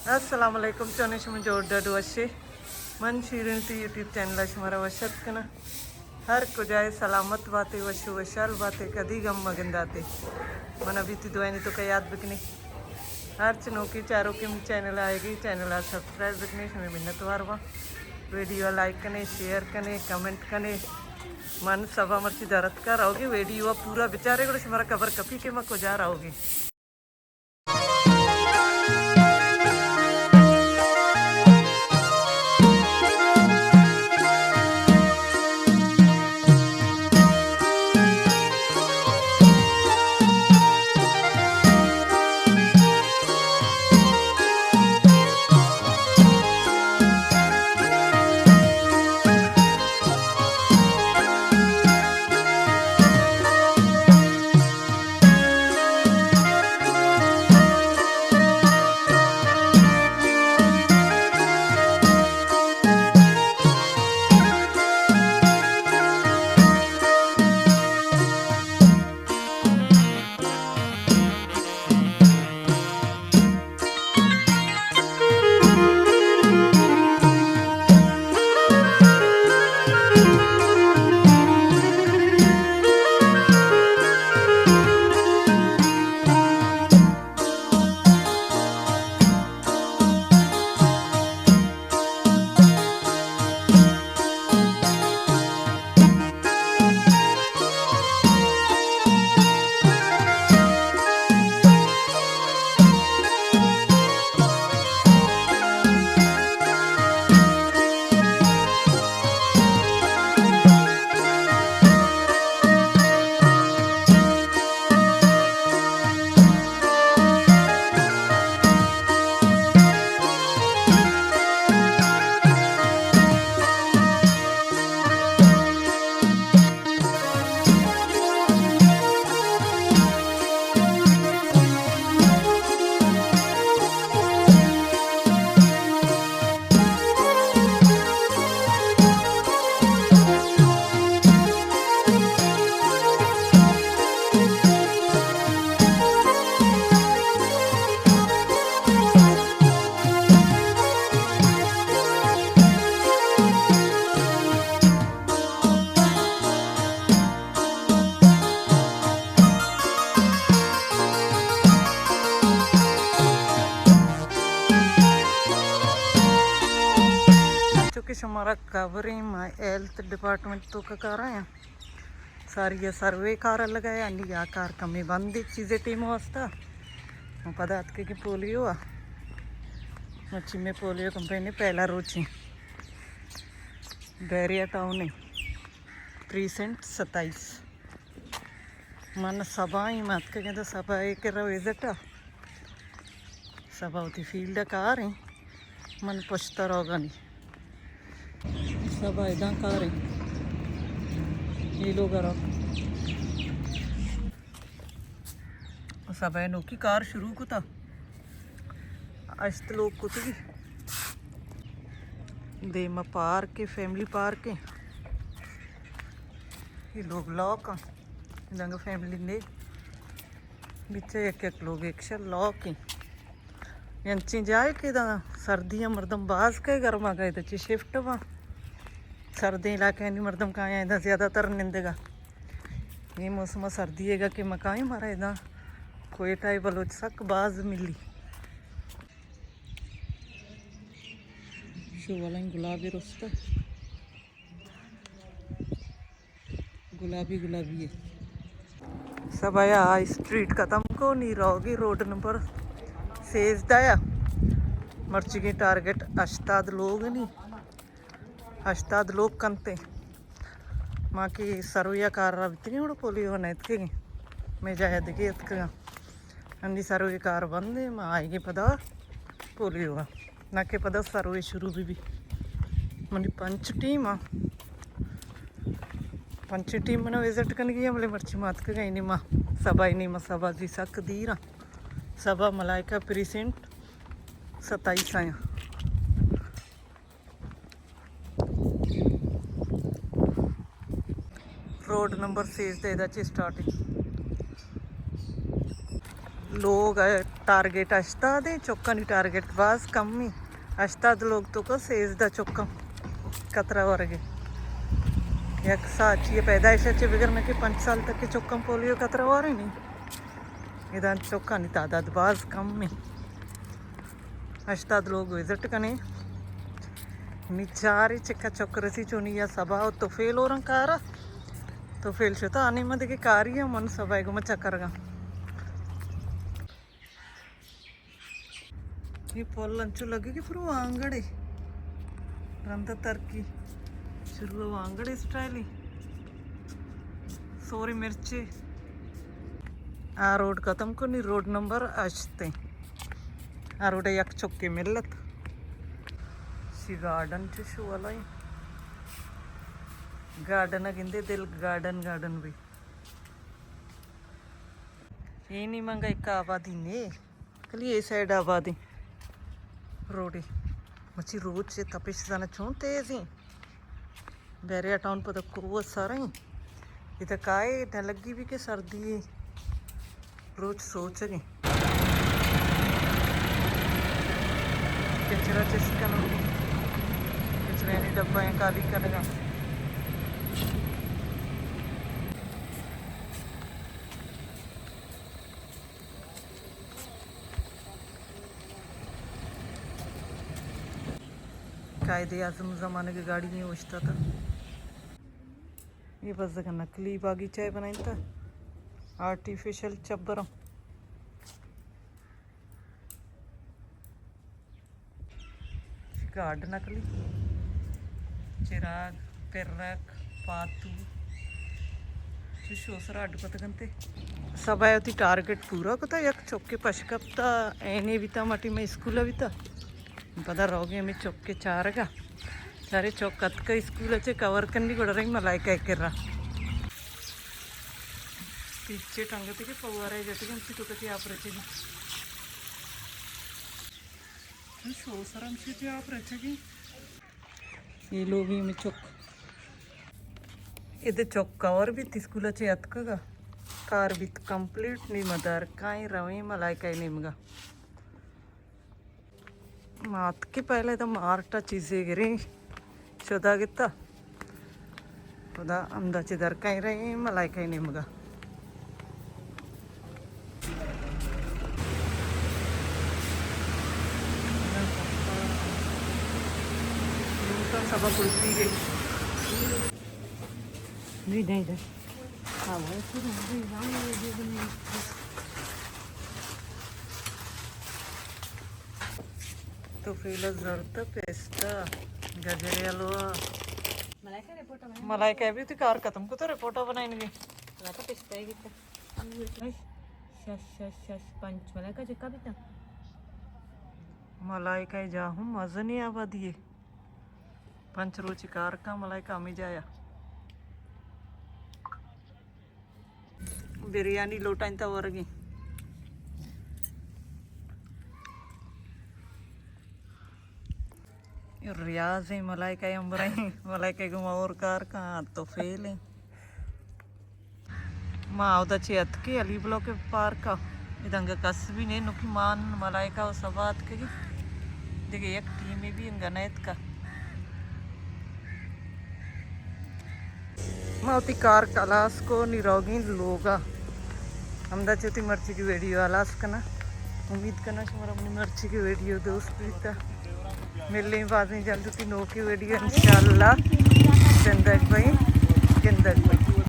السلام علیکم، چونے شما؟ جوڑ ڈڈ وشے؟ من شیرین تی یوٹیوب چینل ءَ شمارا وش اتک کناں۔ ہر کجائے سلامت باتے، وش و وشحال باتے، کدی غم مگنداتے۔ من ابھی تی دعائیں تو کا یاد بکنے۔ ہر چنوکی چاروکی من چینل آئے گی، چینل ءَ سبسکرائب بکنے، شمے منت وار باں۔ ویڈیو لائک کنے، شیئر کنے، کمنٹ کنے۔ من سبا مرچی درت کا رہوگی، ویڈیو پورا بچارے گڑا شمارا خبر کپی کہ ما کجا رہوگی۔ چونکہ شمارا خبریں، ما ہیلتھ ڈپارٹمنٹ تو کا کار آیا، ساری سروے کار لگایا، نی آ کار کمی بندی چیزیں ٹیم واسطہ۔ پدا اتکے کہ پولیو آ، مچی میں پولیو کمپین پہلا روچی بیریا ٹاؤن پریسنٹ ستائیس۔ من سبا ایں، ما اتکگیں تو سبا ءِ کرا وزٹ ءَ۔ سبا وتی فیلڈ ءَ کار ایں۔ من پشت ءَ روگانی۔ سبا اداں کار ایں۔ اے لوگ ءَ رو۔ سبا ءَ نوکی کار شروع کتا۔ اشت لوگ کتگی۔ دیما پارک ایں، فیملی پارک ایں۔ اے لوگ لاک ایں۔ دنگا فیملی نے۔ بچے یک یک لوگ ایکشن لاک ایں۔ انچیں جاہے کہ داں سردی ءَ مردم باز کئے، گرما کئے، تو چہ شفٹ باں۔ سردیں علاقہانی مردم کایاں، ادا زیادہ تر نندگا۔ اے موسم ءَ سردی ئیگا کہ مکائیں مارا ادا کوئٹہ ءَ بلوچ سک باز ملی۔ شو والا گلابی رستہ۔ گلابی گلابی ایں۔ سبا ءَ ہائی اسٹریٹ ختم کو، نی روگی روڈ نمبر سیزدہ ءَ۔ مرچیگیں ٹارگٹ ہشتاد لوگ نی، ہشتاد لوگ کنتے۔ ما کہ سرویا کار را بیتگیں، گڑا پولیو نہ اتکگیں، میں جایا دگے اتکگاں۔ انی سروے کار بند ایں، ما آئیگیں پدا پولیو ءَ، نہ کہ پدا سروے شروع بی بی۔ منی پنچ ٹیم آ، پنچ ٹیم منا وزٹ کنگی ایں، بلے مرچی ما اتکگیں، نی ما سبا، نی ما سبا زی سک دیر آں۔ سبا ملائکہ پریسنٹ ستائیس آیاں۔ روڈ نمبر سیزدہ ادا چہ سٹارٹ ایں۔ لوگ ءِ ٹارگٹ ہشتاد ایں، چکانی ٹارگٹ باز کم ایں۔ ہشتاد لوگ توکا سیزدہ چکاں کترا ورگ ءَ۔ یک سال چی پیدائش ءَ چہ بگر نہ کہ پنچ سال تک کہ چکاں پولیو کترا وارینی۔ ادا چکانی تعداد باز کم ایں۔ ہشتاد لوگ وزٹ کنیں۔ نی چاری چکا چک رسی چونی یا سبا ءُ تو فیل اورن کارا۔ تو فیل شتا آنے ما دگہ کاری ءَ من سبا ءَ گوما چکر گا۔ اے پل انچو لگے کہ پرو آنگڑے۔ رندا ترکی۔ شروع آنگڑے اسٹائلی۔ سوری مرچی۔ آ روڈ ختم کنی، روڈ نمبر ہشت ایں۔ آ روڈ یک چکے ملت۔ سی گارڈن چشو والا ایں۔ گارڈن ءَ گندے دل گارڈن گارڈن بی۔ اے نی منگا ایک آبادی نے۔ کلی اے سائیڈ آبادی روڈی۔ مچی روچ تپش زانا چون تیزیں۔ بیریا ٹاؤن پدا کوہ سریں۔ ادا کائے نہ لگی بھی کہ سردی روچ سوچگیں۔ کچرا چست کنو۔ کچرے نی ڈبہ ایں کالی کنگا۔ قائد اعظم زمانگ ءِ گاڑی ایں اوشتاتا۔ اے بزگ ءَ نقلی باغیچہ بنائینتا، آرٹیفیشل چبراں۔ گارڈن نقلی چراگ، پرک، پاتو، چوش سرا اڈ کتگ انت۔ سبا ءَ وتی ٹارگٹ پورا کتا، یک چکے پش کپتا، اینے بیتا، مٹی میں اسکول بیتا۔ پدا روگے ہمیں چکے چارگا۔ چارے چک اتکا اسکول چے کور کنی گڑا رہی ملائکہ کرا۔ پیچھے ٹنگتے کہ پوارے جاتے کہ ہمچی تو کتی آپ رچے گی۔ شو سر ہمچی تے آپ رچے گی۔ اے لوگی میں چک۔ اے دے چک کور بیت اسکول چے اتکگا۔ کار بیت کمپلیٹ، نی مدار کائیں رویں ملائکہ نیمگا۔ ما اتکیں پہلے تو مارٹا چیزے گریں، شدا گتا۔ پدا ہمدا چہ در کائیں رہے ملائکہ نیمگا۔ سبا کلفی گئی۔ نہیں، نہیں، نہیں۔ تو فیلا زرد، پستہ، گجرے حلوہ۔ ملائکہ رپورٹ بنائیں۔ ملائکہ بھی تو کار ختم کو تو رپورٹ بنائیں گے۔ ملائکہ پستہ ہی بیتا۔ شش، شش، شش، پنچ ملائکہ چکا بیتا۔ ملائکہ جا ہم مزنی آبادی ہے۔ پنچ روچی کار کا ملائکہ ہمیں جایا۔ بریانی لوٹائیں تا ورگی۔ ریاض ہیں ملائکہ امبرائیں، ملائکہ گما اور کار کا تو فیل ہیں۔ ما اودا چہ اتکیں علی بلوک پارک ءَ۔ ادا انگا کس بھی نہیں، نوکی مان ملائکہ و سبا اتکگی۔ دگہ یک ٹیمے بھی انگا نہ اتکا۔ ما وتی کار کلاس کو نی روگیں لوگا۔ ہمدا چہ وتی مرچی کی ویڈیو ہلاس کنا۔ امید کنا شمارا منی مرچی کی ویڈیو دوست بیتا۔ ملیں بازیں جلد وتی نوکی ویڈیو انشاءاللہ۔ زندہ